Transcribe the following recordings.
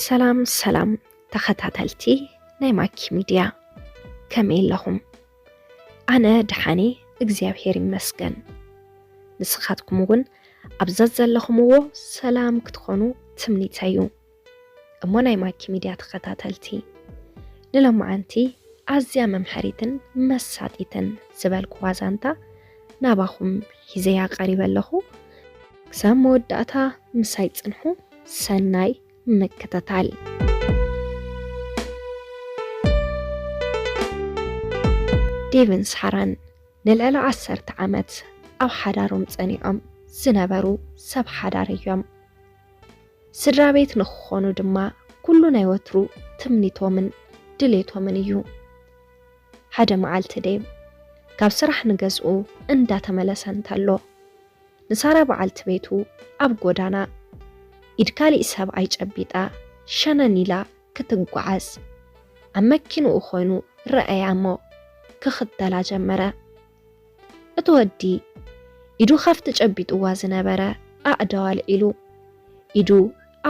ሰላም ሰላም ተኸታተልቲ ናይ ማኪ ሚድያ፣ ከመይ ኣለኹም? ኣነ ደሓን እየ፣ እግዚኣብሔር ይመስገን። ንስኻትኩም እውን ኣብ ዘዘለኹምዎ ሰላም ክትኾኑ ትምኒተይ እዩ። እሞ ናይ ማኪ ሚድያ ተኸታተልቲ፣ ንሎማዓንቲ ኣዝያ መምሃሪትን መሳጢትን ዝበልኩዋ ዛንታ ናባኹም ሒዘያ ቀሪበ ኣለኹ። ክሳብ መወዳእታ ምሳይ ጽንሑ። ሰናይ ምክትታል። ዴቭን ሳራን ንልዕሊ ዓሰርተ ዓመት ኣብ ሓዳሮም ጸኒዖም ዝነበሩ ሰብ ሓዳር እዮም። ስድራ ቤት ንኽኾኑ ድማ ኩሉ ናይ ወትሩ ትምኒቶምን ድሌቶምን እዩ። ሓደ መዓልቲ ዴቭ ካብ ስራሕ ንገዝኡ እንዳተመለሰ እንተሎ፣ ንሳራ በዓልቲ ቤቱ ኣብ ጎዳና ኢድ ካሊእ ሰብኣይ ጨቢጣ ሸነን ኢላ ክትጓዓዝ ኣብ መኪንኡ ኮይኑ ረኣያ እሞ ክኽተላ ጀመረ። እቲ ወዲ ኢዱ ካብቲ ጨቢጥዋ ዝነበረ ኣእዳው ኣልዒሉ ኢዱ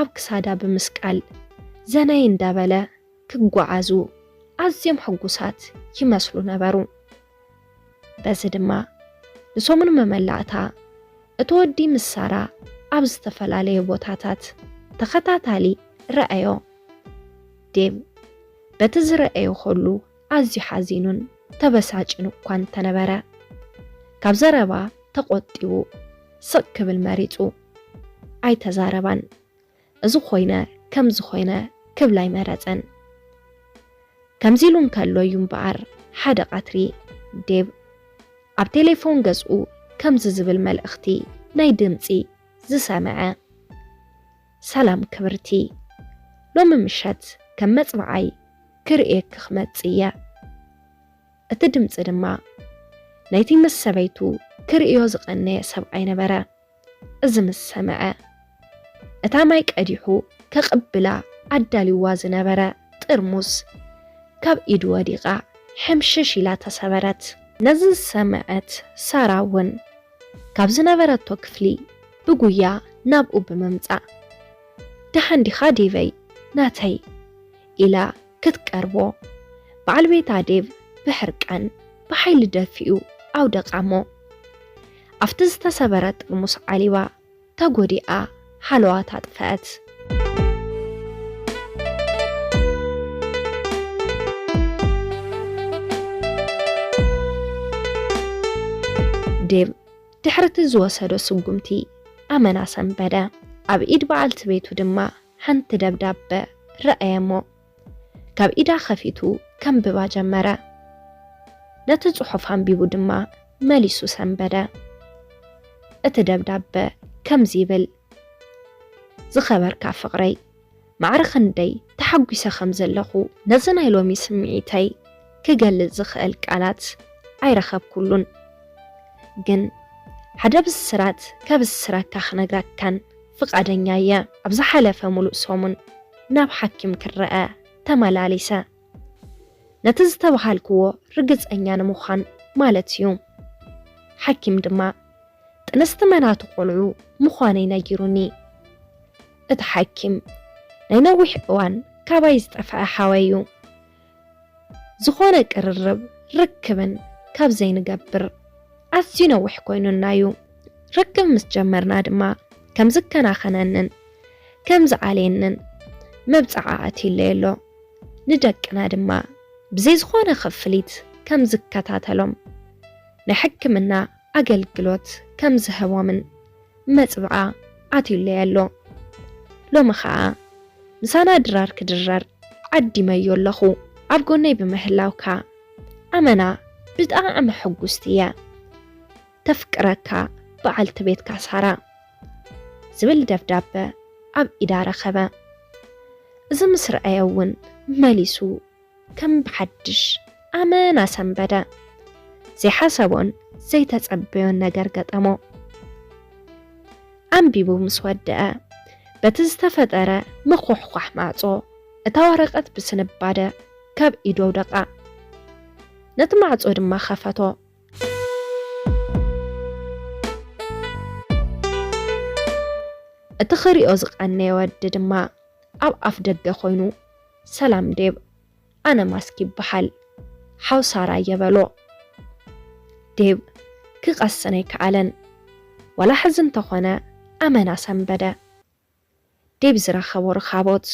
ኣብ ክሳዳ ብምስቃል ዘናይ እንዳበለ ክጓዓዙ ኣዝዮም ሕጉሳት ይመስሉ ነበሩ። በዚ ድማ ንሰሙን መመላእታ እቲ ወዲ ምስ ሳራ ኣብ ዝተፈላለየ ቦታታት ተኸታታሊ ረኣዮ። ዴቭ በቲ ዝረኣዮ ከሉ ኣዝዩ ሓዚኑን ተበሳጭን እኳ እንተነበረ፣ ካብ ዘረባ ተቖጢቡ ስቕ ክብል መሪጹ። ኣይተዛረባን። እዚ ኮይነ፣ ከምዚ ኮይነ ክብል ኣይመረጸን። ከምዚ ኢሉ እንከሎ እዩ እምበኣር፣ ሓደ ቀትሪ ዴቭ ኣብ ቴሌፎን ገዝኡ ከምዚ ዝብል መልእኽቲ ናይ ድምጺ ዝሰምዐ። ሰላም ክብርቲ፣ ሎሚ ምሸት ከም መጽብዓይ ክርእየኪ ክመጽእ እየ። እቲ ድምጺ ድማ ናይቲ ምስ ሰበይቱ ክርእዮ ዝቐነየ ሰብኣይ ነበረ። እዚ ምስ ሰምዐ፣ እታ ማይ ቀዲሑ ከቕብላ ኣዳልይዋ ዝነበረ ጥርሙስ ካብ ኢዱ ወዲቓ ሕምሽሽ ኢላ ተሰበረት። ነዚ ዝሰምዐት ሳራ እውን ካብ ዝነበረቶ ክፍሊ ብጉያ ናብኡ ብምምጻእ፣ "ደሓን ዲኻ ዴቨይ ናተይ?" ኢላ ክትቀርቦ፣ በዓል ቤታ ዴቭ ብሕርቃን ብሓይሊ ደፊኡ ኣውደቓ እሞ፣ ኣብቲ ዝተሰበረ ጥርሙስ ዓሊባ ተጎዲኣ ሃለዋታ ኣጥፈአት። ዴቭ ድሕሪ እቲ ዝወሰዶ ስጉምቲ ኣመና ሰንበደ። ኣብ ኢድ በዓልቲ ቤቱ ድማ ሓንቲ ደብዳበ ረኣየ እሞ፣ ካብ ኢዳ ከፊቱ ከንብባ ጀመረ። ነቲ ጽሑፍ ኣንቢቡ ድማ መሊሱ ሰንበደ። እቲ ደብዳበ ከምዚ ይብል፣ ዝኸበርካ ፍቕረይ፣ ማዕረ ክንደይ ተሓጒሰ ከም ዘለኹ ነዚ ናይ ሎሚ ስምዒተይ ክገልጽ ዝኽእል ቃላት ኣይረኸብኩሉን። ግን ሓደ ብስራት ከብስረካ ክነግረካን ፍቓደኛ እየ። ኣብ ዝሓለፈ ሙሉእ ሰሙን ናብ ሓኪም ክረኣ ተመላሊሰ። ነቲ ዝተባሃልክዎ ርግጸኛ ንምዃን ማለት እዩ። ሓኪም ድማ ጥንስቲ መናቱ ቆልዑ ምዃነይ ነጊሩኒ። እቲ ሓኪም ናይ ነዊሕ እዋን ካባይ ዝጠፍዐ ሓወይ እዩ። ዝኾነ ቅርርብ ርክብን ካብ ዘይንገብር ኣዝዩ ነዊሕ ኮይኑና እዩ። ርክብ ምስ ጀመርና ድማ ከም ዝከናኸነንን ከም ዝዓልየንን መብጽዓ ኣትዩለይ ኣሎ። ንደቅና ድማ ብዘይ ዝኾነ ክፍሊት ከም ዝከታተሎም፣ ናይ ሕክምና ኣገልግሎት ከም ዝህቦምን መጽብዓ ኣትዩለይ ኣሎ። ሎሚ ኸኣ ምሳና ድራር ክድረር ዓዲመዮ ኣለኹ። ኣብ ጎነይ ብምህላውካ ኣመና ብጣዕሚ ሕጉስቲ እየ። ተፍቅረካ በዓልቲ ቤትካ ሳራ ዝብል ደብዳበ ኣብ ኢዳ ረኸበ። እዚ ምስ ረኣየ እውን መሊሱ ከም ብሓድሽ ኣመና ሰንበደ። ዘይሓሰቦን ዘይተጸበዮን ነገር ገጠሞ። ኣንቢቡ ምስ ወደአ፣ በቲ ዝተፈጠረ ምኹሕኳሕ ማዕጾ እታ ወረቐት ብስንባደ ካብ ኢዱ ኣውደቓ። ነቲ ማዕጾ ድማ ከፈቶ። እቲ ክሪኦ ዝቐነየ ወዲ ድማ ኣብ ኣፍ ደገ ኮይኑ፣ "ሰላም ዴብ፣ ኣነ ማስክ ይበሃል፣ ሓው ሳራ እየ" በሎ። ዴብ ክቐስን ኣይከኣለን። ዋላ ሕዚ እንተኾነ ኣመና ሰንበደ። ዴብ ዝረኸቦ ርኻቦት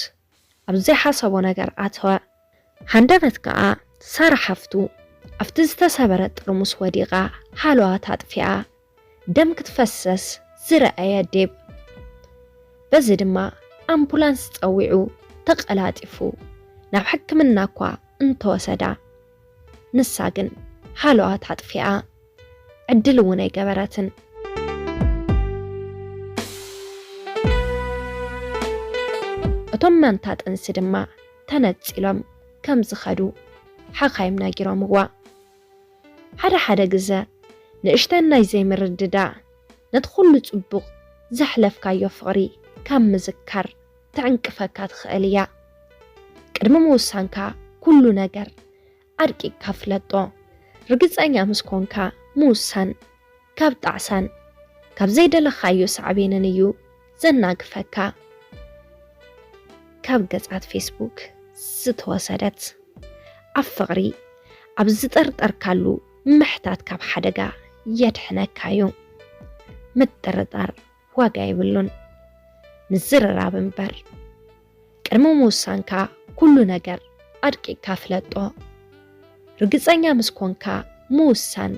ኣብ ዘይሓሰቦ ነገር ኣተወ። ሃንደበት ከኣ ሳራ ሓፍቱ ኣብቲ ዝተሰበረ ጥርሙስ ወዲቓ ሃለዋት ኣጥፊኣ ደም ክትፈሰስ ዝረኣየ ዴብ፣ በዚ ድማ ኣምቡላንስ ጸዊዑ ተቐላጢፉ ናብ ሕክምና እኳ እንተወሰዳ፣ ንሳ ግን ሃለዋት ኣጥፊኣ ዕድል እውን ኣይገበረትን። እቶም መንታ ጥንሲ ድማ ተነጺሎም ከም ዝኸዱ ሓኻይም ነጊሮምዋ። ሓደ ሓደ ግዘ ንእሽተን ናይ ዘይምርድዳእ ነቲ ኩሉ ጽቡቕ ዘሕለፍካዮ ፍቕሪ ካብ ምዝካር ትዕንቅፈካ ትኽእል እያ። ቅድሚ ምውሳንካ ኩሉ ነገር ኣድቂቕካ ፍለጦ። ርግጸኛ ምስ ኮንካ ምውሳን ካብ ጣዕሳን ካብ ዘይደለኻዮ ሳዕቤንን እዩ ዘናግፈካ። ካብ ገጻት ፌስቡክ ዝተወሰደት። ኣብ ፍቕሪ ኣብ ዝጠርጠርካሉ ምሕታት ካብ ሓደጋ የድሕነካ እዩ። ምጥርጣር ዋጋ የብሉን፣ ምዝርራብ እምበር። ቅድሚ ምውሳንካ ኩሉ ነገር ኣድቂቕካ ፍለጦ። ርግጸኛ ምስ ኮንካ ምውሳን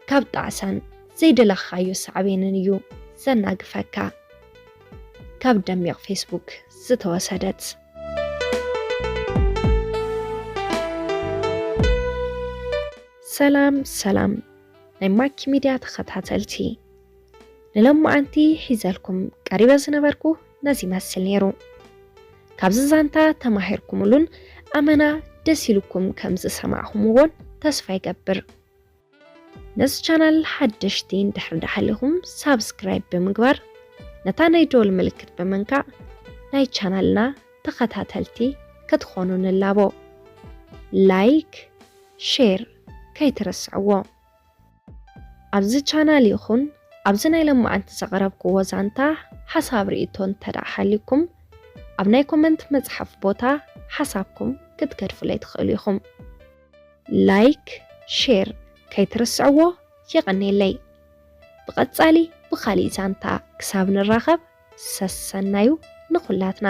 ካብ ጣዕሳን ዘይደለኻዮ ሳዕቤንን እዩ ዘናግፈካ። ካብ ደሚቕ ፌስቡክ ዝተወሰደት። ሰላም ሰላም ናይ ማኪ ሚድያ ተኸታተልቲ፣ ንሎማዓንቲ ሒዘልኩም ቀሪበ ዝነበርኩ ነዚ ይመስል ነይሩ። ካብዚ ዛንታ ተማሂርኩምሉን ኣመና ደስ ኢሉኩም ከም ዝሰማዕኹምዎን ተስፋ ይገብር። ነዚ ቻናል ሓደሽቲ እንድሕር ደሓሊኹም ሳብስክራይብ ብምግባር ነታ ናይ ደወል ምልክት ብምንካእ ናይ ቻናልና ተኸታተልቲ ክትኾኑ ንላቦ። ላይክ፣ ሼር ከይትርስዕዎ። ኣብዚ ቻናል ይኹን ኣብዚ ናይ ሎማዓንቲ ዘቕረብክዎ ዛንታ ሓሳብ ርእይቶ እንተ ደኣ ሃልዩኩም ኣብ ናይ ኮመንት መጽሓፍ ቦታ ሓሳብኩም ክትገድፉለይ ትኽእሉ ኢኹም። ላይክ፣ ሼር ከይትርስዕዎ። የቐንየለይ። ብቐጻሊ ብኻሊእ ዛንታ ክሳብ ንራኸብ ሰሰናዩ ንኹላትና።